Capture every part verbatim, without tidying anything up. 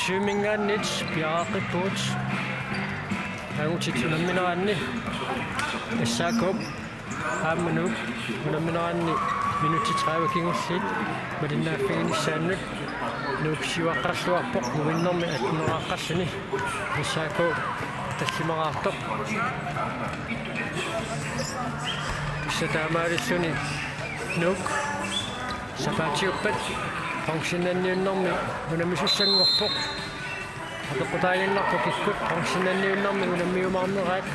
Syvimiingaanniit piareeqqippugut. Angutit unammineranni S A K-p aamma Nuuk unammineranni minutsit tredive kingulliit malinnaaffiginissaannut. Nuuk siuaqqalerluarpoq, muminnermi atteneraqqalluni S A K tallimaraartoq. Tassa taamaalilluni Nuuk sapaatiuppat bronzennanniunnermi unammisussanngorpoq. Apeqqutaaginnarpoq kikkut bronzennanniunnermi unammiumaarneraat.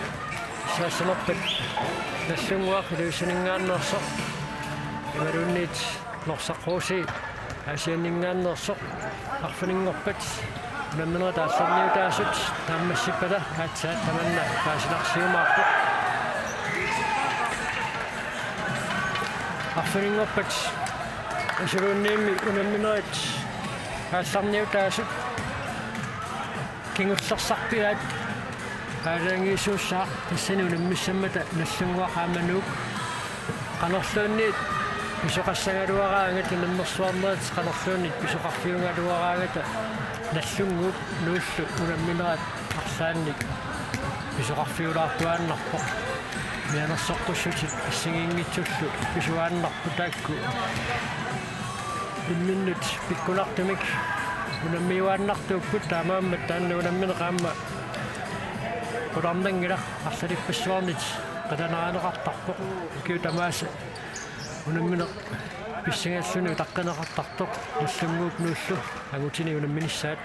Saassanerpat Nagdlunguaq Ilulissaniingaanneersoq imaluunniit Norsaq Rosii Aasianniingaanneersoq. Arfininngorpat unamminerit aallarniutaasut naammassippata aatsaat tamanna paasinarsiumaarpoq. Arfininngorpat Isuluunniimmi unamminerit aallarniutaasut kingullersarpiaat aalajangiisuussaaq tassani unammissammata Nagdlunguaq aamma Nuuk. Qanorluunniit pisoqassagaluaraangat unammersuarnerit qanorluunniit pisoqarfiugaluaraangata Nagdlunguup Nuullu unamminerat arlaannik pisoqarfiulaartuaannarpoq. Mianersoqqussutit assigiinngitsullu pisuaannarput taakku imminnut pikkunartumik unammiuaannartuupput, taamaammat taanna unammineq aamma qularnanngilaq, arlalippassuarnit qilanaarineqartarpoq. Ukiut tamaasa unammineq pissangalluni utaqqineqartartoq Nagdlunguup Nuullu angutini unamminissaat.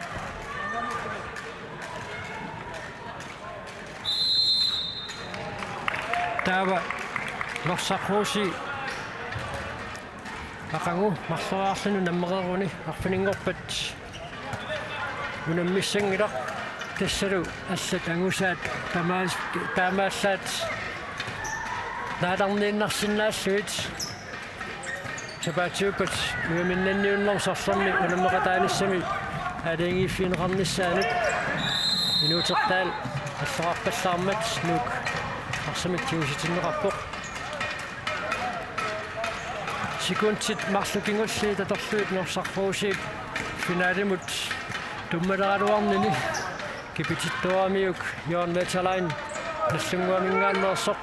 Taava Norsaq Rosii aqagu marloriarluni nammereeruni arfininngorpat unammissanngilaq, tassalu allat angusaat tamaas-, taamaallaat naalarniinnarsinnaallugit. Sapaatiuppat ujaminnanniunnermi sorlermi unammeqataanissami aalajangiiffigineqarnissaanut inuutertaal allorarpallaarmat Nuuk arsamik tigusitinneqarpoq. Sekundit marluk kingulliit atorlugit Norsaq Rosiip finalimut tummaleraluarnini kipitittuaramiuk Jørgen Wetterlein Nagdlunguamiingaanneersoq.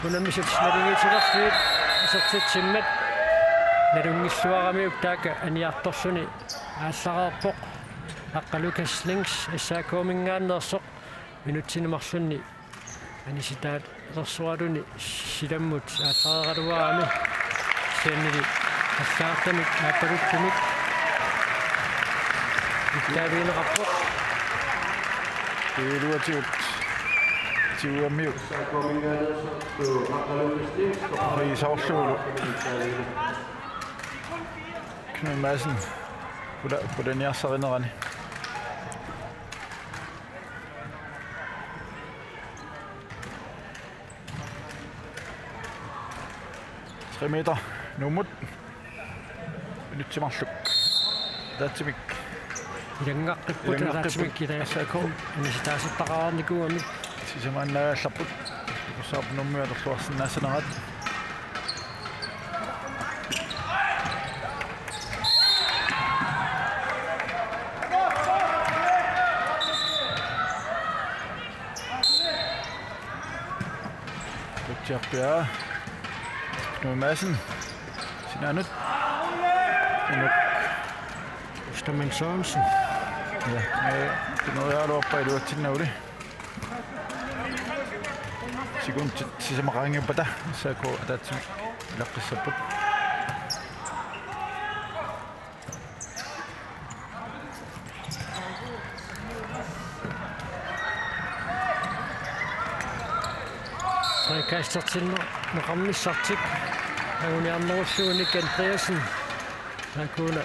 Unammisut naligiitilerlugit isertitsimmat nalunngilluaramiuk taakku aniartorluni aallareerpoq. Aqqa Lukas Lings S A K-miingaanneersoq minutsini marlunni anisitaalersoraluni silammut aallareeraluarami, kisiannili allagartamik aappaluttumik ittaavigineqarpoq. Iluatigut tigugammiuk. Qiisoorlugulu. Knud Madsen. Pula-, pulaniarsarinerani. Tre meter. Nuummut. Minutsit marluk. Ataatsimik. Ilanngaqqippoq. Ilanngaqqippoq. Ataatsimik ila-, S A K. Anisitaasertaqaraarnikuugamik. Sisamaannaagallarput. Takussavarput Nuummiut atorluarsinnaassanerat. Kutsiarpia. Knud Madsen. Sinaanut. Inuk. Ostermann Sørensen. Ja, me tunoriaaluarpa iluatsinnauli. Sekundit sisamat qaangiuppata S A K ataatsimik ilaqqissapput. Frikastertinneqarnissartik anguniarnerullugu Nick Andreasen. Taakkuuna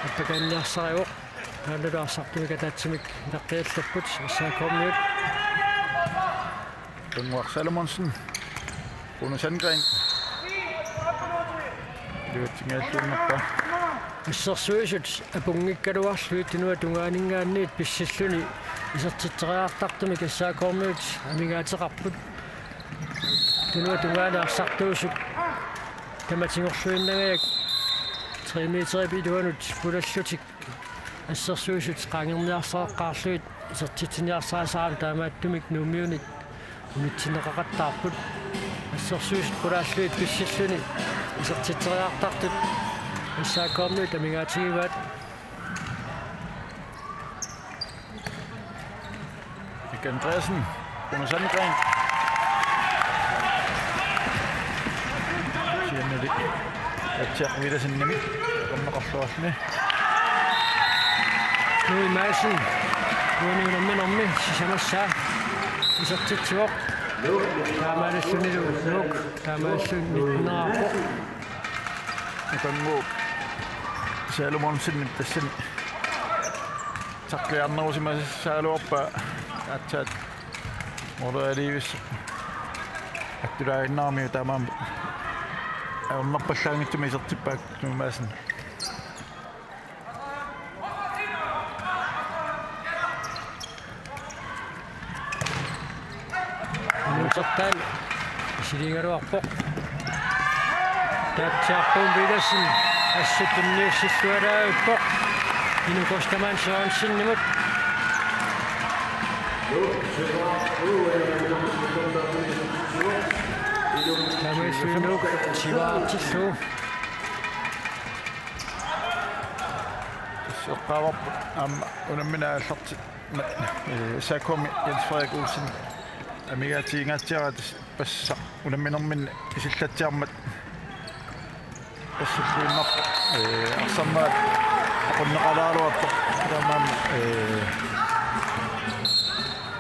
appakaanniarsarivoq. Taannalu arsartumik ataatsimik ilaqqiallerput S A K-miut. Tunguaq Salomonsen. Rune Sandgren. Iluatsinngilluinnarpaa. Assersuisut apunngikkaluarlugit tunuata tungaaninngaanniit pissilluni isertitseriartartumik S A K-miut amigaateqarput. Tunuata tungaani arsartuusut tamatigorluinnangajak tre meterip iluanut pulallutik Assersuisut qaangerniarsareqqaarlugit isertitsiniarsarisarami taamaattumik Nuummiunit unitsinneqaqattaarput. Assersuisut qulaallugit pissilluni isertitseriartartut S A K-miut amigaatigivaat. Mik Andreasen, Rune Sandgren. Sianili Atsiaq Villadsenimit, qanneqarluarluni. Louis Madsen, uani unamminermi sisamassaa isertitsivoq. Taamaalillunilu Nuuk, taamaalilluni nittenarpoq. Nukannguup Salomonsenip tassani tackliarnerusimassagaluarpaa aatsaat målerialivissoq. Attulaaginnaramiuk taamaammat ajornarpallaanngitsumik isertippaat Louis Madsen. Inuutertaan isiliigaluarpoq. Taatsiarpun Villadsen assut tunniussillualaarpoq. Inuk Ostermann Sørensenimut. Taamaasilluni Nuuk sivaartillugu. Soqqaavarput aamma unammineq aallarti-, ma-, eh, S A K-mi Jens Frederik Olsen amigaatiginngaatsiaraat, tassa unamminerminni isillatsiarmat passalluinnarpoq, eh, arsammaat aqunneqalaaraluarpoq taamaammat, eh,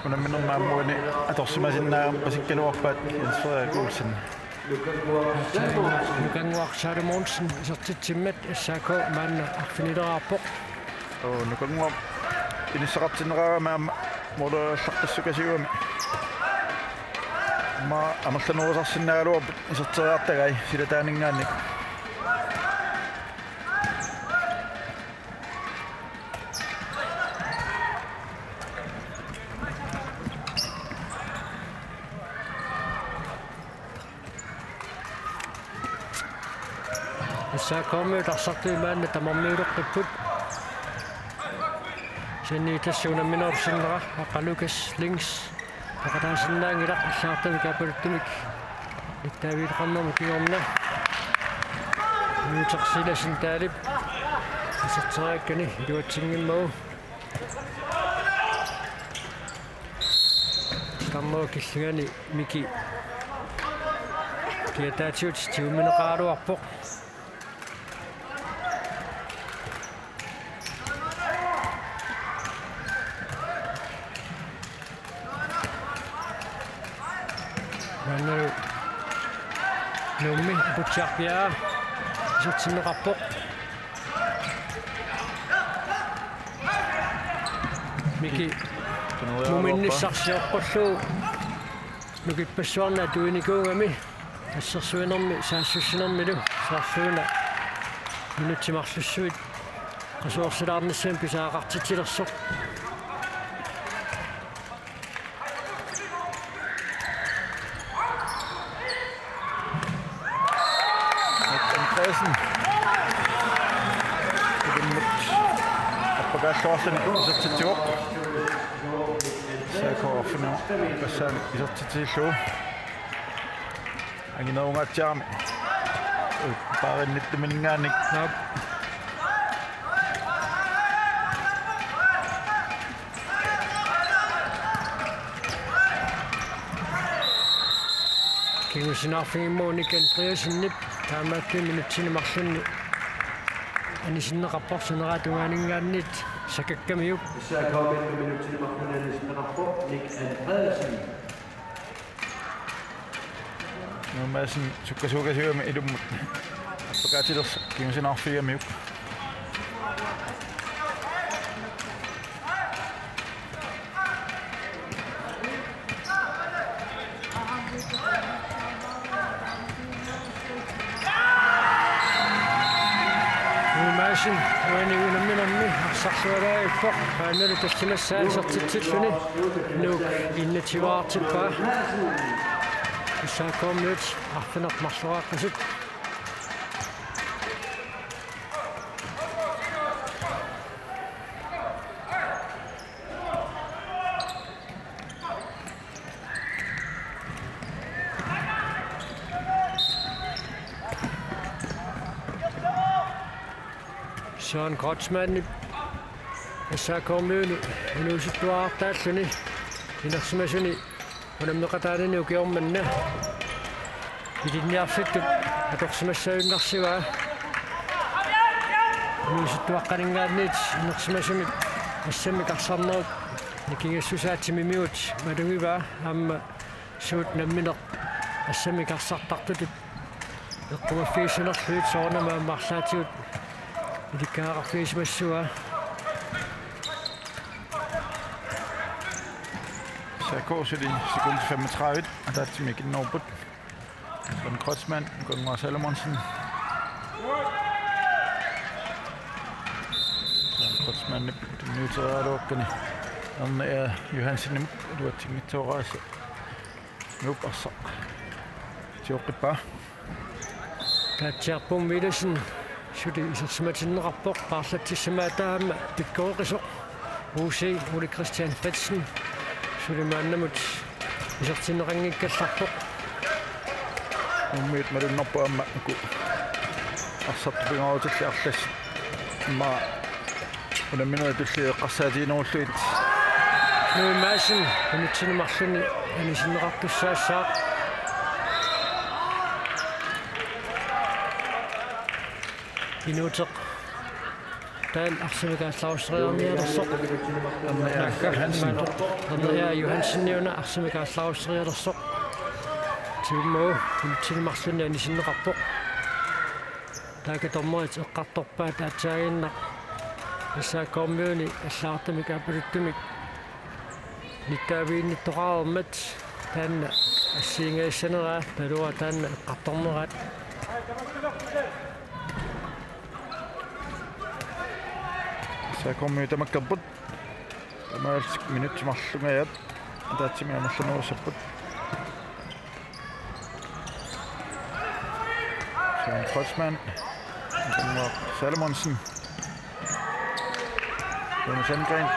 unamminermi aamma uani atorsimasinnaagaanni pasikkaluarpaat Jens Frederik Olsen. Nukannguaq Salomonsen isertitsimmat S A K maanna arfinileraarpoq. Oo, Nukannguaq inissaqartinneqarami aamma måleriallaqqissukasiugami. Aamma amerlanerusarsinnaagaluarput iserteriartagai silataaninngaanniit. S A K-miut arsartui maanna tamarmiuleqqipput. Kisianni tassa unamminersinnera aqqa Lukas Lings peqataasinnaanngilaq, allagartamik aappaluttumik nittaavigineqarnermut kingorna. Nuutersilasin taalip iserteriakkani iluatsinngimmagu. Tamarmik killingani Miki kiataatigut tigummineqaraluarpoq. Maannalu Nuummi Aputsiaq Bjerre isertinneqarpoq. Miki muminnissarsi oqqullugu nukippassuarnut atuinikuugami assersuinermi saassussinermilu saarluuna minutsit marlussuit qasuersilaarnissamut pisariaqartitsilersoq. Andreasen. Ilimmut appakaalluarluni isertitsivoq. S A K arfineq-marlunut isertitsisillugu. Anginerungaatsiarami. Paarinnittumininngaanniit. Naap. Kingusinaarfigimmagu Nick Andreassenip taamaattumik minutsini marlunni anisinneqarpoq saneratungaaninngaanniit sakakkamiuk. S A K-miut minutsini marlunni anisinneqarpoq Nick Andreassen. Nuummi Madsen sukkasuukasiugami ilummut appakaatilersoq kingusinaarfigigamiuk. Nuummi Madsen uani unamminermi arsarlualaarpoq, maannalu tallimassaa isertitsilluni Nuuk enogtyve-tippaa. S A K-miut arfineq-marloraqqasut. Søren Kreutzmannip S A K-miuni inuusuttuartaalluni inersimasuni unammeqataanini ukioq manna ilinniarfittut atorsimassagunarsivoq. Inuusuttuaqqaninngaanniit inersimasumik assammik arsarnerup nikingassusaa timimigut malugivaa, aamma suut nammineq assammik arsartartutut eqqumaffigissanerlugit soorunami aamma arlaatigut ilikkagaqarfigisimassavaa. S A K suli sekund femogtredive ataatsimik innerput. Søren Kreutzmann, Gunnar Salomonsen. Søren Kreutzmannip tunniuteriaraluakkani Erne A. Johansenimut iluatsinngitsoorpaa. Nuup arsaq sioqqippaa. Taatsiarput Villadsen suli isersimatinneqarpoq, paarlatsissamaattoq aamma pikkoreqisoq. U C Ole Christian Fritsen suli maannamut isertinneqanngikkallarpoq. Nuummiut malunnarpoq aamma uku arsartut pingaarutillit arlassi. Aamma unamminerit tulliit eqqarsaatiginerullugit. Knud Madsen minutsini marlunni anisinneqartussaassaaq. Inuuteq taanna arsamik aallaruseriarnialersoq. Erne A. Johansen. Erne A. Johanseniuna arsamik aallaruserialersoq. Tigummagu minutsini marlunni anisinneqarpoq. Taakku dommerit eqqartorpaat aatsaaginnaq S A K-miuni allagartamik aappaluttumik nittaaviginnittoqareermat, taanna assigiinngajassaneraa, taava taanna eqqartorneraat. S A K-miut tamakkerput. Taamaalillutik minutsit marlungajaat ataatsimik amerlanerussapput. Søren Kreutzmann. Gunnar Salomonsen. Jonas Sandgren.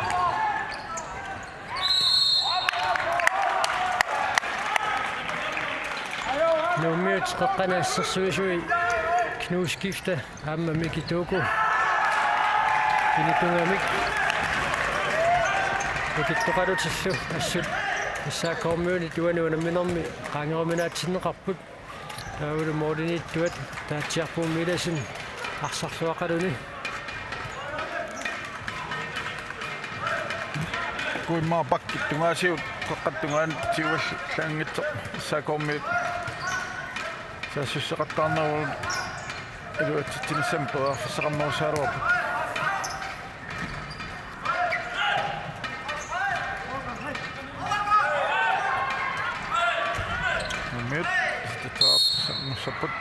Nuummiut qeqqani assersuisui Knud Skifte aamma Miki Toku. Initungamik. Ukittoqalutillu assut S A K-miunit uani unamminermi qaangeruminaatsinneqarput. Taavalu målimiittuat Taatsiarput Villadsen arsarluaqaluni. Kuimmaa bakkit tungaasigut qeqqata tungaanut tigullanngitsoq S A K-miut saassusseqattaarnerup iluatsitsinissamut periarfissaqarnerusaraluarput. Nuummiut isertitseqarnerussapput.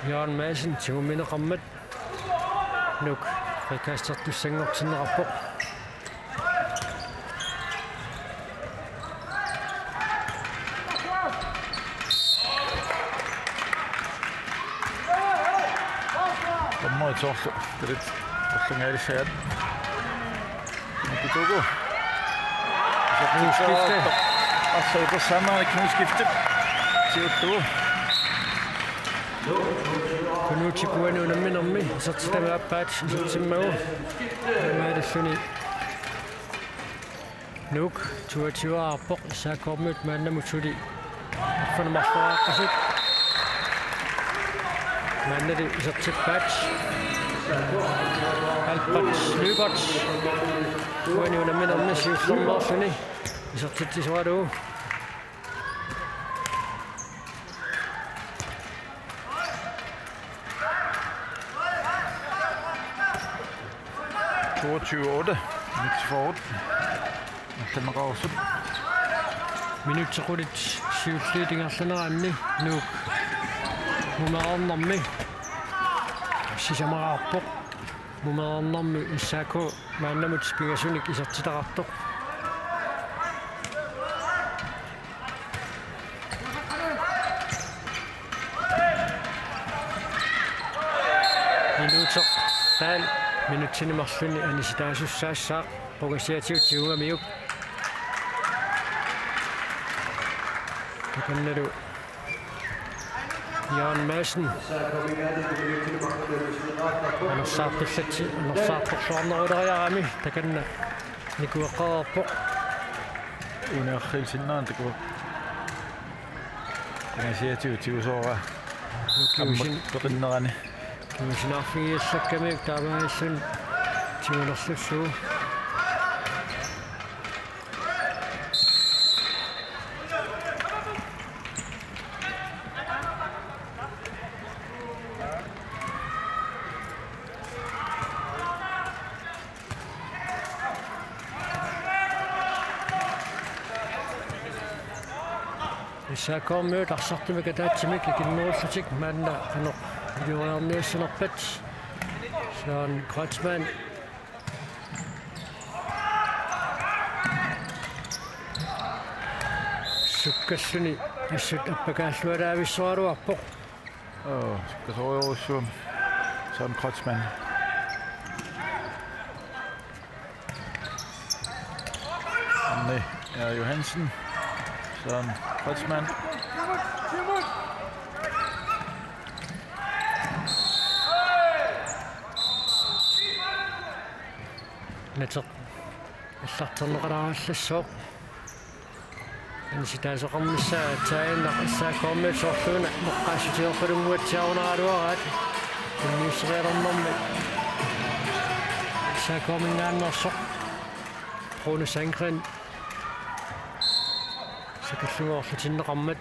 Jørgen Madsen tigummineqarmat Nuuk frikastertussanngortinneqarpoq. Dommerit soorlu talit orlungaarissaat. Miki Toku. Knud Skifte. Arsaq iqissaamaarpoq Knud Skifte. Siulleq. Knud Skifte uani unamminermi isertitami aappaat isertimmagu. Taamaalilluni Nuuk toogtyveqarpoq, S A K-miut maannamut suli arfineq-marloriaqqasut. Maannali isertippaat. Albert Lyberth uani unamminermi siullermeerluni isertitsisoralugu. Toogtyve otte. Minutsit fyrre. Allanneqareersut. Minutsit qulit siulliit ingerlaneranni Nuuk mumereernermi sisamaraarpoq. Mumereernermi S A K maannamut pingasunik isertitaqartoq. Inuuteq taanna minutsini marlunni anisitaasussaassaaq, qungasiatigut tigungamiuk. Takannalu Jørgen Madsen. Anersaartullatsi-, anersaartorluarneruleriarami takanna nikueqqareerpoq. Una arriilsinnaanera takuuk. Angasiatigut tigusooraa. Nukiusin. Ammut peqinnerani. Nuusinaarfigiallakkamiuk taamaalilluni tigunerlullugu. S A K-miut arsartumik ataatsimik ikinnerullutik maanna qanoq ilioriarniassanerpat. Søren Kreutzmann. Sukkassuni assut appakaallualaavissoraluarpoq. Aa, sukkasoorujussuaq Søren Kreutzmann. Anni, ja, Johansen. Søren Kreutzmann. Nateq allarterneqalaarallassaaq. Anisitaasoqarnissaa aatsaannaq S A K-miut soorluuna eqqaassutigerpalunnguatsiarunaraluaraat. Unnuisserialernermi S A K-minngaanneersoq Bruno Sandgreen sakallugu orlutinneqarmat.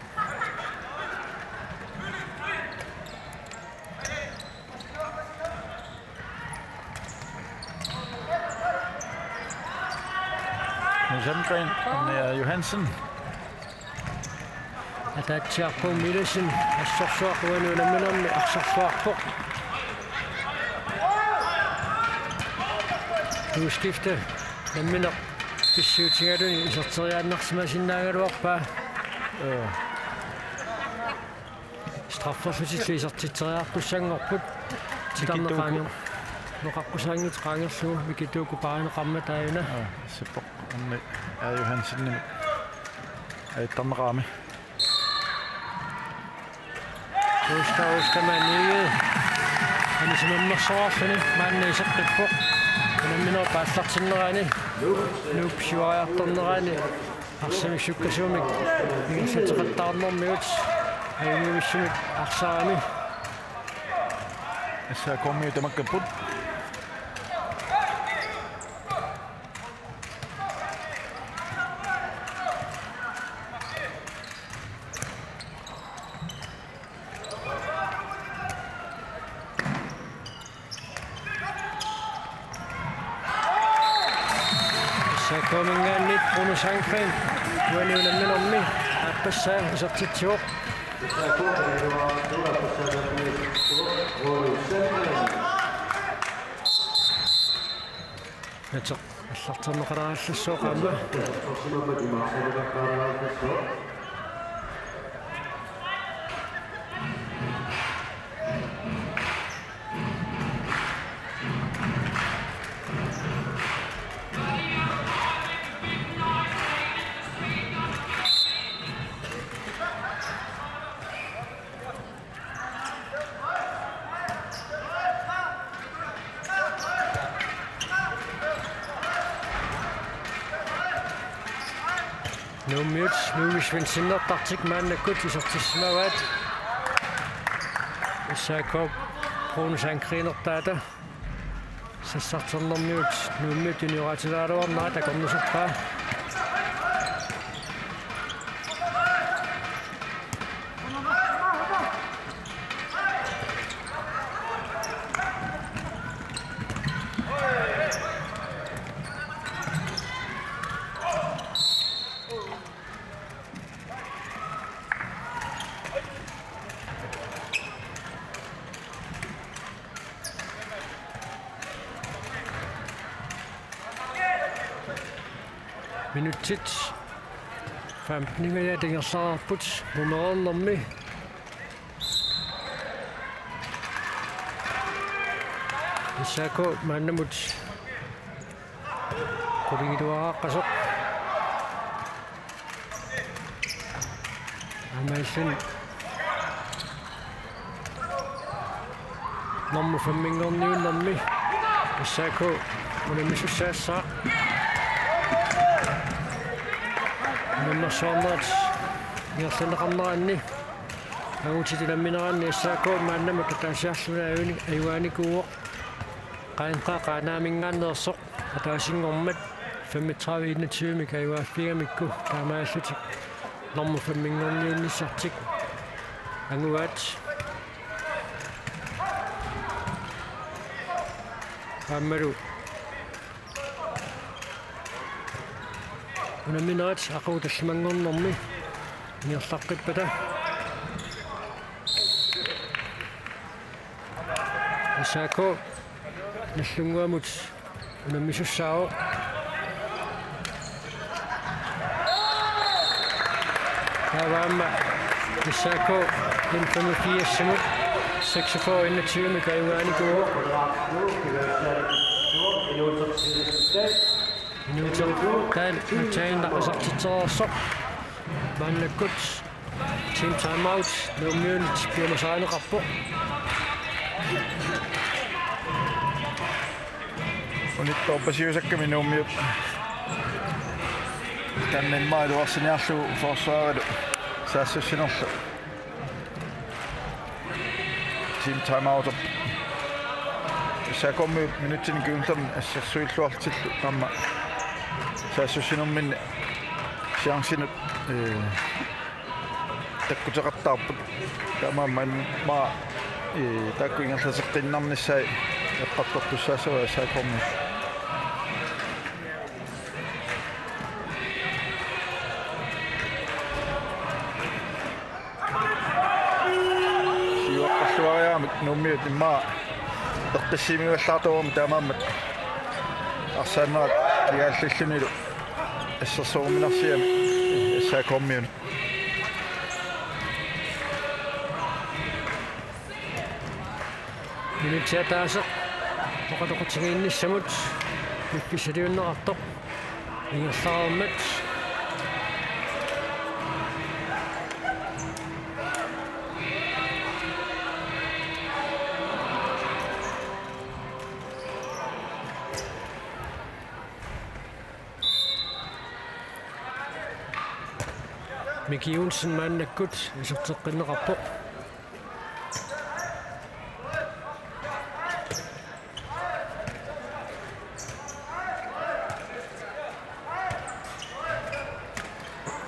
Sandgreen, Anja Johansen. Ataatsiarput Milasen, assorsuaq uani unamminermi arsorsuarpoq. Udskifte nammineq pissiutigaluni iserteriaannarsimasinnaagaluarpaa. Ee. Strafferlutillu isertitseriartussanngorput. Titarneq Mikituuku. Qaangiu-, noqaqqusaanngitsoq qaangerlugu Mikituuku paarineqarmat aajuna. Aa, assippoq. Anni A. Johansenimit ajattarneqarami. Osta, Osta Manninge. Anisimammersoraarluni maanna iseqqippoq. Unamminerup aallartinnerani. Nuup siuariartornerani. Arsamik sukkasuumik ingerlateqattaarnermigut ajunngivissumik arsarami. S A K-miut tamakkerput. S A K-minngaanniit Bruno Sandgreen uani unamminermi aappassaa isertitsivoq. Nateq allarterneqalaarallassaaq aamma. Nuummiut, Nuummi Svendsenertartik maannakkut isertissimavaat. S A K Bruno Sandgreenertaata. Sassarternermiut Nuummiut junioraatilaaruarnerat akornuserpaa. Minutsit femten ingerlareerput mumereernermi. S A K maannamut qulingiluaraaqqasoq. Aamma illuni Nummer femminngorniunnermi S A K unammisussaassaaq. Unammersuarnerit ingerlanneqarneranni angutit unammineranni S A K maannamut ataasiarluni ajuani-, ajugaanikuuvoq. Qaannaq Qaanaaminngaanneersoq ataasinngormat femogtredive enogtyve-mik ajugaaffigamikku taamaallutik nummer femminngorniunnissartik anguaat. Aammalu unamminerat aqagu tallimanngornermi ingerlaqqippata S A K Nagdlunguamut unammisussaavoq. Taava aamma S A K N femogfirs-imut seksogfyrre enogtyve-mik ajugaanikuuvoq. Inuuteq taanna nutaannaq isertitsereersoq. Maannakkut team timeout Nuummiunit piumasarineqarpoq. Unittoorpasiusakkami Nuummiut. Taanna immaqa iluarsiniarlugu forsvarilu saassussinerlu. Team timeout. S A K-mi minutsini kingullerni assersuilluartillu aamma saassussinerminni chanceinut, eh, takkuteqattaarput. Taamaammat immaqa, eh, taakku ingerlateqqiinnarnissaat eqqartortussaassavaat S A K-mi. Siuaqqalluariaramik Nuummiut immaqa eqqissimivallaartuugami taamaammat arsaannerat piaallillunilu assersuuminarsiami S A K-miunut. Minutsit ataaseq oqaloqatigiinnissamut piffissaliunneqartoq ingerlareermat. Miki Johnsen maannakkut iserteqqinneqarpoq.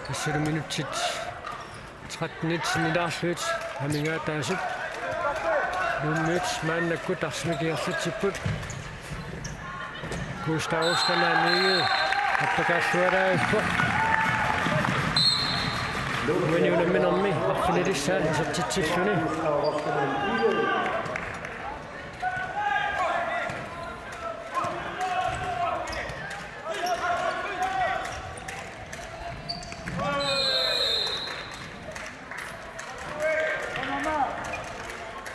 Tassalu minutsit tretten-it sinnilaarlugit amigaataasut. Nuummiut maannakkut arsamik ingerlatsipput. Gustav Ostermann Egede appakaallualaarpoq. Uani unamminermi arfinilissaa isertitsilluni.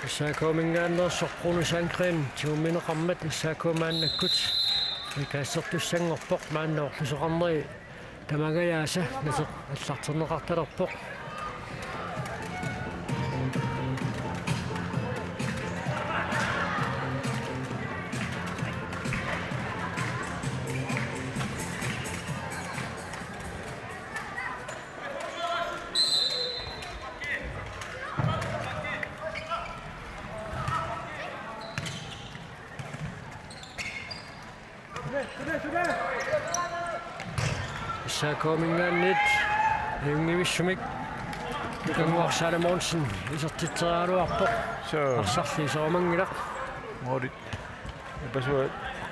S A K-minngaanneersoq Rune Sandgreen tigummineqarmat S A K maannakkut ikaassertussanngorpoq, maanna orlusoqarneri tamangajaasa naseq allarterneqartalerpoq. S A K-minngaanniit ajunngivissumik Nukannguaq Salomonsen isertitseriaraluarpoq. Suu. Arsarli iserumanngilaq. Moolit. Ipasua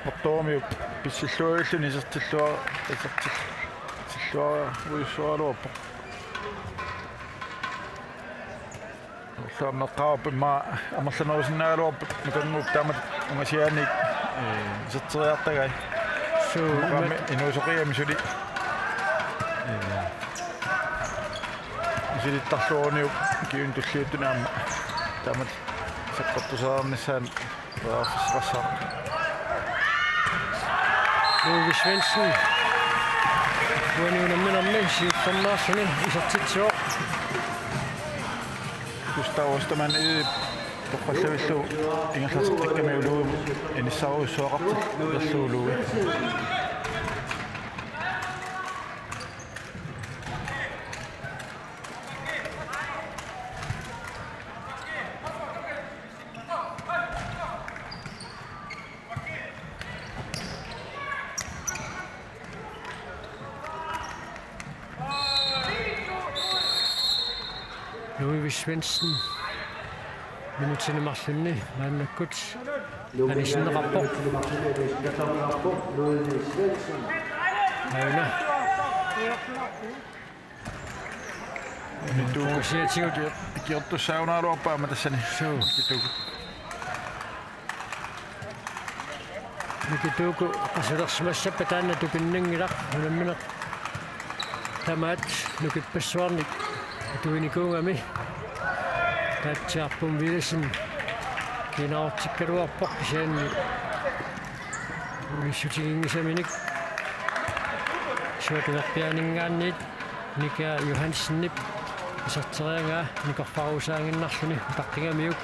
Portorumiut pissilluarilluni isertillua-, isertillua-, ujussuaraluarpoq. Ulluarneqqaarput immaqa amerlanerusinnaagaluarput Nukannguup taamatut ungasiaaniit, eh, iserteriartagai. Suu, imaluunniit inuusoqiami suli. Eh, isilittarluaruniuk kiun tulliuttuni aamma taamatut saqqartuseriarnissaanut. Periarfissaqassaaq. Louis Svendsen. Uani unamminermi siullernaarluni isertitsivoq. Gustav Ostermann Egede Toqqallavillugu ingerlateqqikkami Uluimut inissaarujussuaqartillugu Uluit. Louis Svendsen. Minutsini marlunni maannakkut anisinneqarpoq. Aana. Tuukusiatigut. Ikiortussaagunaraluarpaa aamma tassani. Suu. Kituuku. Miki Tuuku qasulersimassappat taanna tupinnanngilaq, unammineq tamaat nukippassuarnik atuinikuugami. Taatsiarpum Villadsen kiinarortikkaluarpoq kisianni unissutiginngisaminik. Suatunerpiaaninngaanniit Nika Johansenip iserteriagaa nikorfaruusaaginnarluni utaqqigamiuk.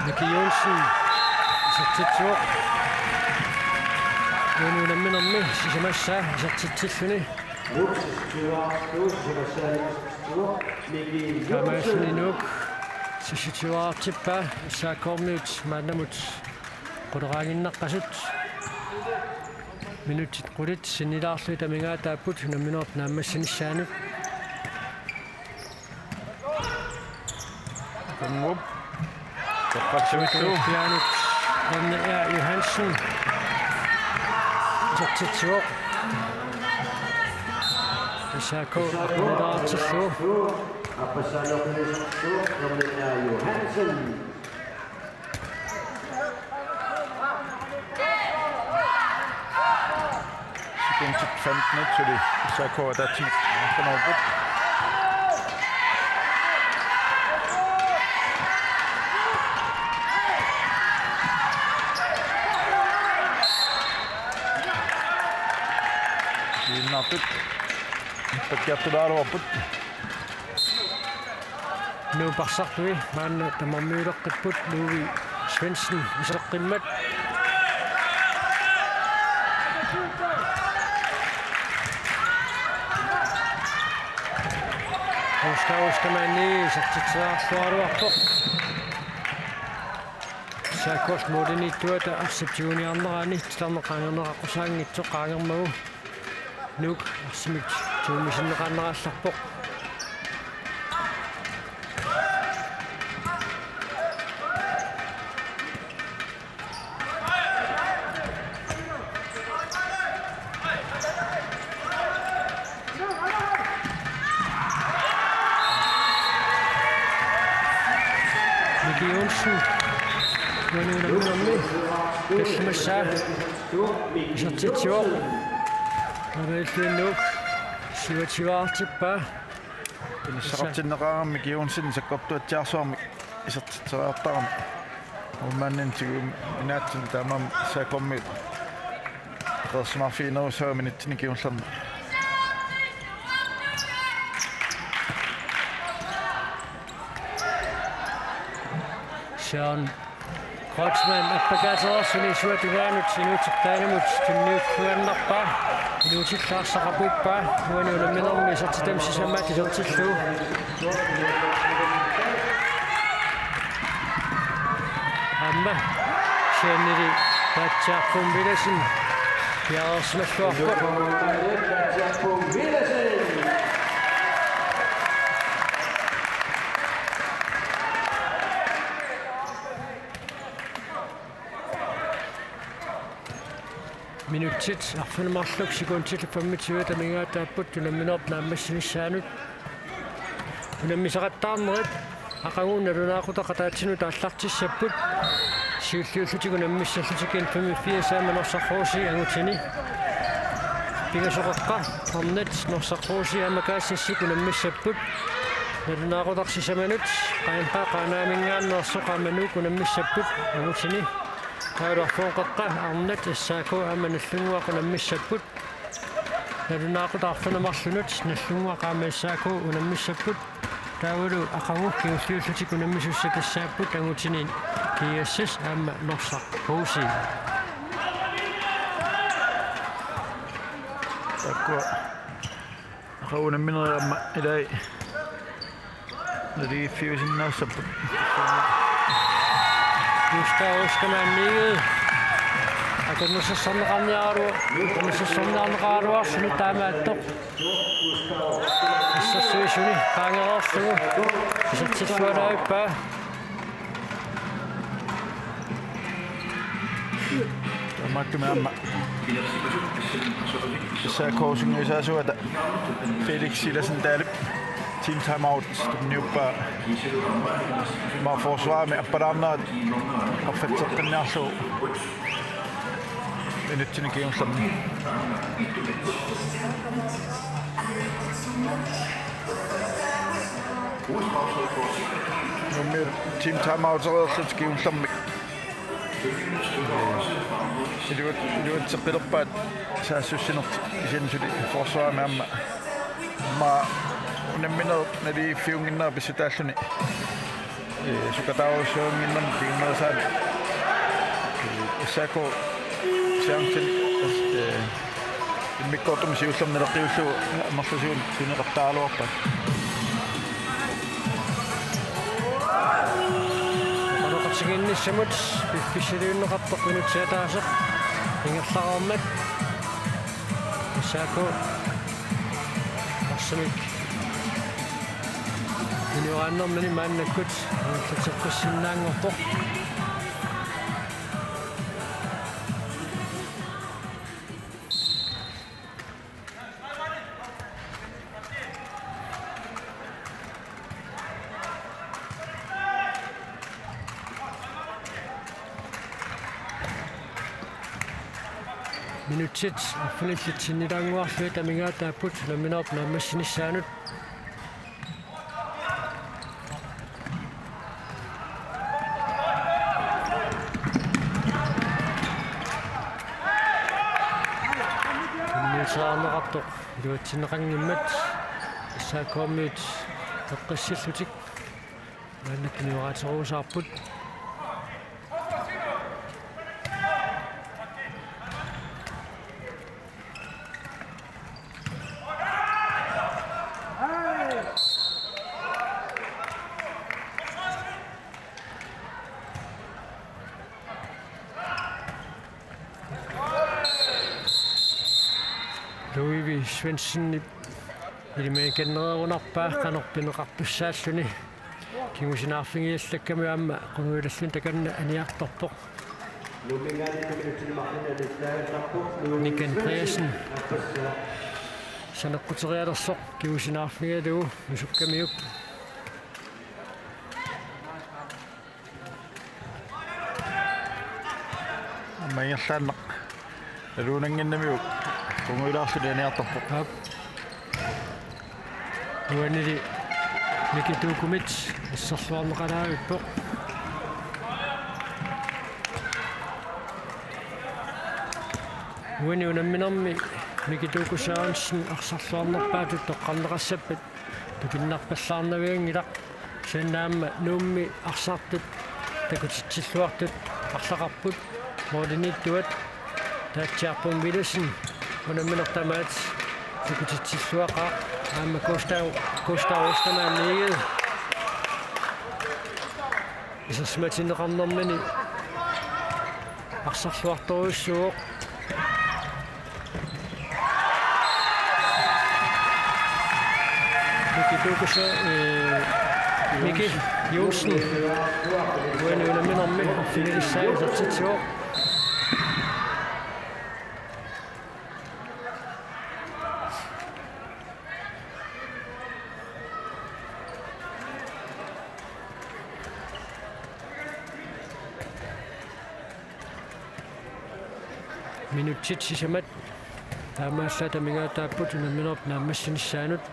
Miki Johnsen isertitsivoq. Uani unamminermi sisamassaa isertitsilluni. Taamaasilluni Nuuk sissutiuaartippaa S A K-miut maannamut quleraaginnaqqasut. Minutsit qulit sinnilaarlugit amigaataapput unamminerup naammassinissaanut. Kangup. Toqqassavittu. Pianut Ronny R. Johansen. Isertitsivoq. S A K aqquleraatillugu. Ronny R. Johansen. Sekundit femten suli S A K ataatsimik qanorput. Sinnartut. Pakkiartulaaruarput. Nuuk parsarlugit maanna tamarmiuleqqipput Louis Svendsen iseqqimmat. Gustav Ostermann isertitseriarluaruarpoq. S A K-p målimiittuata arsap tiguniarnerani titarneq qaangerneqaqqusaanngitsoq qaangermagu. Nuuk arsamik tuummisinneqaannarallarpoq. Miki Johnsen. Uani unamminermi tallimassaa isertitsivoq. Nuuk siuatsivaartippaa. Inissaqartinneqarami Miki Johnsen sakkortuatsiarsuarmik isertitseriartarami. Uummannaq tiguum inaatsin taamaam S A K-miut qeersimaarfiginerussavat minutsinni kingullerni. Søren Kreutzmann appakaatereersuni suatungaanut inuuteqqinnut tunniulluinnarpaa. Inuutillu arsaq apuuppaa. Uani unamminermi isertitami sisamaat isertillugu. Aamma sianili Taatsiarpum Villadsen piareersimalluarpoq. Minutsit arfineq-marluk sekundit femogtyve amigaataapput unamminerup naammassinissaanut. Unammisaqattaarnerit aqagu nalunaaqutaq ataatsinut aallartissapput. Siulliullutik unammissallutik N femogfirs aamma Norsaq H C angutini. Ingasoqaqqa, Arnat, Norsaq H C aamma Kaasnissik unammissapput. Nalunaaqutaq sisamanut, Qajanaq Qaanaaminngaanneersoq aamma Nuuk unammissapput, angutini. Taavalu Arfineq-qeqqa, Arnat, S A K aamma Nagdlunguaq unammissapput. Nalunaaqutaq arfineq-marlunut, Nagdlunguaq aamma S A K unammissapput. Taavalu aqagu kingulliullutik unammisussat tassaapput angutini G S S aamma Norsaq H C. Taakkua aqagu unamminerit aamma ilai naligiiffiusinnaassapput. Gustav Ostermann Egede. Akornusersorneqarniaralu-, akornusersorneqarniaraluarluni taamaattoq. Assersuisuni qaangereerlugu isertilluarpaa. Taamaattumik aamma S A K-p sungiusaasuata Felix Silasen Dahlip team timeout tunniuppaa. Aamma forsvarimi appalaarnerat qaffatseqqinniarlugu minutsini kingullermi. Nuummiut team timeoutereerlutik kingullermik. Iluat-, iluatseqqilerpaat saassussinertik, kisianni suli forsvarimi aamma. Aamma unammineq naligiiffiunnginnera pissutaalluni. Ee, sukataarujussuannginnami kingunerisaanik. Ee, S A K chancen, ee, immikkoortumi siullermi naleqqiullugu amerlasuunik suneqattaaraluarpaat. Oqaloqatigiinnissamut piffissaliunneqartoq minutsit ataaseq ingerlareermat. S A K arsamik inuaannermini maannakkut ingerlateqqissinnaanngorpoq. Minutsit arfinillit sinnilaannguarlugit amigaataapput unamminerup naammassinissaanut. Unammiutereerneqartoq iluatsinneqanngimmat S A K-miut peqqissillutik maannakkut nioraateruusaarput. Louis Svendsenip ilimagikannereerunarpaa qanoq pineqartussaalluni. Kingusinaarfigiallakkami aamma qunguilalluni takanna aniartorpoq. Nick Andreasen saneqquterialersoq kingusinaarfigalugu nusukkamiuk. Aamma ingerlaannaq naluunannginnamiuk qunguilaarluni aniartorpoq. Aap. Uanili Miki Tuukumit asserluarneqalaavippoq. Uani unamminermi Miki Tuuku Sørensen arsarluarnerpaatut toqqarneqassappat tupinnarpallaarnavianngilaq. Kisianni aamma Nuummi arsartut takutitsilluartut arlaqarput. Målimiittuat Taatsiarput Villadsen unammineq tamaat takutitsilluaqaaq. Aamma Gustav, Gustav Ostermann Egede isersimatinneqarnermini arsarluartorujussuuvoq. Miki Tuuku Sø-, ee, Miki Johnsen. Uani unamminermi arfinilissai isertitsivoq. Minutsit sisamat Taamaallaat amigaataapput unamminerup naammassinissaanut.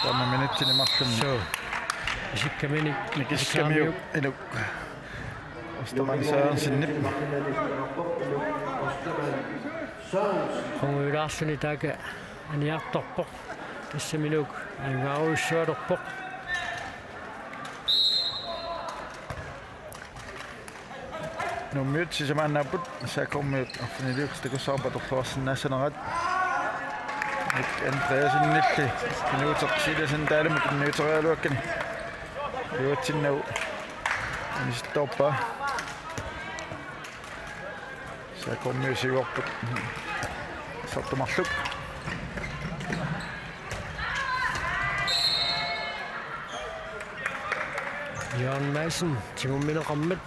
Taama minutsini marlunni. Suu. Isikkamini. Nikiskamiuk. Isikkaminiuk. Inuk. Ostermann Sørensenip. Qungujulaarluni taakku aniartorpoq. Tassami Nuuk ajugaarujussualerpoq. Nuummiut sisamaannaapput, S A K-miut arfiniliutit takussavarput atorluarsinnaassanerat. Mik Andreassenilli Knuuteq Silasen taalimut tunniuteriaraluakkani. Iluatsinnagu inisittoorpaa. S A K-miut siuarput. Sartu marluk. Jørgen Madsen, tigummineqarmat.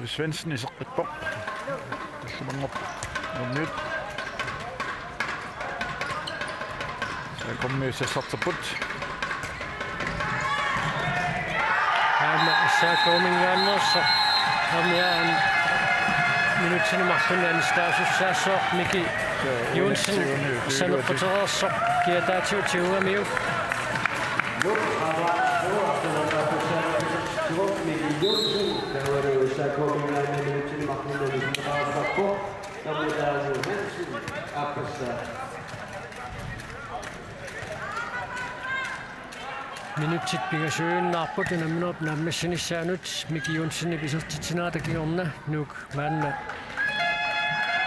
Svendsen iseqqippoq. Tallimanngorpoq. Nuummiut. S A K-miut sassarterput. Aamma S A K-minngaanneersoq. Aamma minutsini marlunni anistaasussaassaaq Miki Johnsen. Saneqqutereersoq kiataatigut tigugamiuk. Minutsit pingasuinnaarput unamminerup naammassinissaanut. Miki Johnsenip isertitsinerata kingorna Nuuk maanna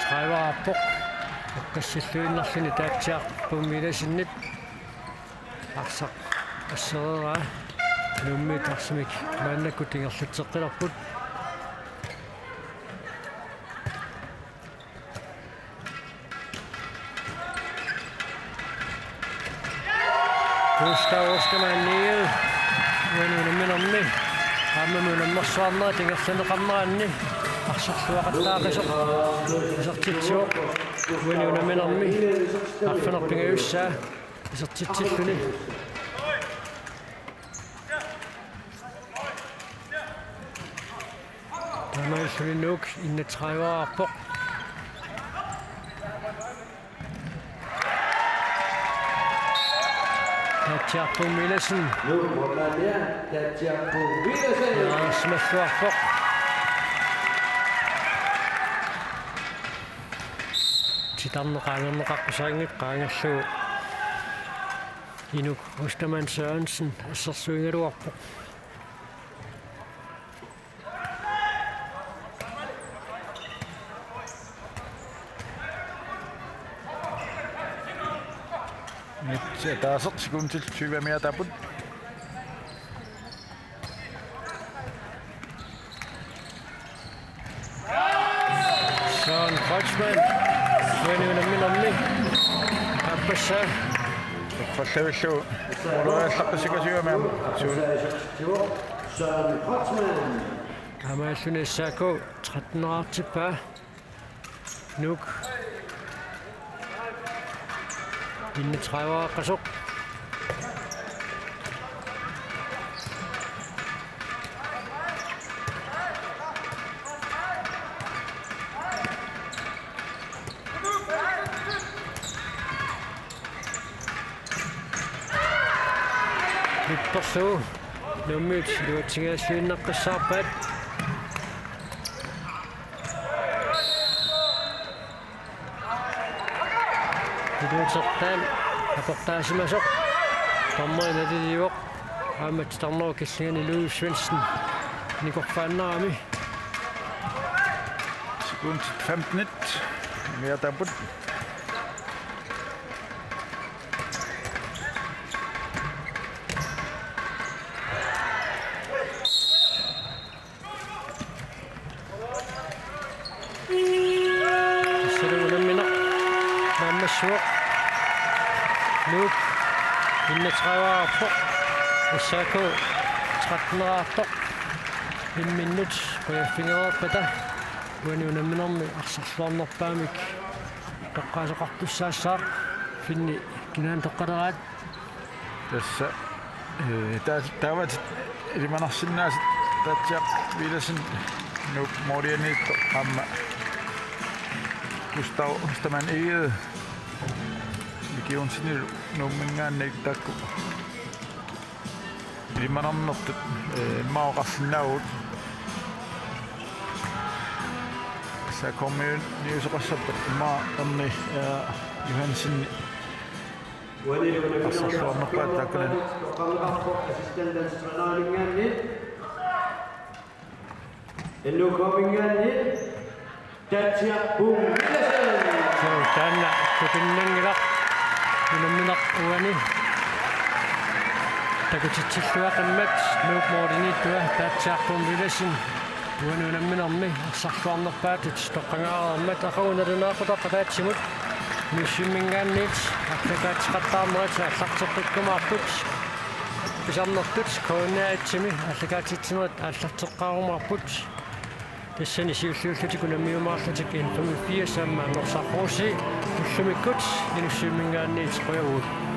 tredive-arpoq. Oqqassilluinnarluni Taatsiaq Puumilasenip arsaq assereeraa. Nuummiut arsamik maannakkut ingerlatseqqilerput. Gustav Ostermann Niel. Uani unamminermi. Aamma unammersuarnerat ingerlanneqarneranni arsorluaqattaaqisoq isertitsivoq. Uani unamminermi arfineq-pingajussaa isertitsilluni. Taamaalilluni Nuuk enogtredive-arpoq. Taatsiaq Puumilasen. Nuuk målmand der, Taatsiaq Puumilasen. Ja, simalluarpoq. Titarneq qaangerneqaqqusarinngikkit qaangerlugu Inuk Ostermann Sørensen assersuigaluarpoq. Minutsit ataaseq sekundit tyve amigaataapput. Søren Kreutzmann. Uani unamminermi. Aappassaa. Uffallavillu. Ulojallaqqissikasiugami aamma. Suun. Søren Kreutzmann. Taamaalilluni S A K tretten-erartippaa. Nuuk. Enogtredive-aaqqasoq. Nipperlu. Nuummiut iluatsinngilluinnaqqissaarpaat. Iluutertaan aportaasimasoq. Dommeri naliliivoq. Aamma titarnerup killingani Louis Svendsen nikorfaannarami. Sekundit femten amigaataapput. Tassalu unammineq naammassivoq. Nuuk enogtredive-arpoq. S A K tretten-erarpoq. Imminnut qujaffigereerpata uani unamminermi arsorluarnerpaamik toqqaasoqartussaassaaq. Finni kinaana toqqaleraat. Tassa Eh, taa-, taava ilimanarsinnaasut Taatsiaq Villadsen Nuup målianiittoq aamma Gustav Ostermann Egede Miki Johansenilu Nuumminngaanniit taakku ilimanarnertut, eh, immaqa oqarsinnaavugut. S A K-miunniusoqassappat immaqa Erni, eh, Johansen arsarluarnerpaat taakkunani. Assistentens trænerinngaanniit. N K-minngaanniit Taatsiaq Pung Villadsen. Suu, taanna tupinnanngilaq unammineq uani. Takutitsilluaqimmat Nuup målimiittua Taatsiaq Pung Villadsen uani unamminermi arsarluarnerpaatut toqqagaareermat. Aqagu nalunaaqutaq ataatsimut Inussivimminngaanniit aallakaatitseqattaarnerit aallarteqqikkumaarput. Pisarnertut K N R et-imi aallakaatitsinerit aallarteqqaarumaarput. Tassani siulliullutik unammiumaarlutik N femogfirs aamma Norsaq H C ullumikkut Inussivimminngaanniit qujavugut.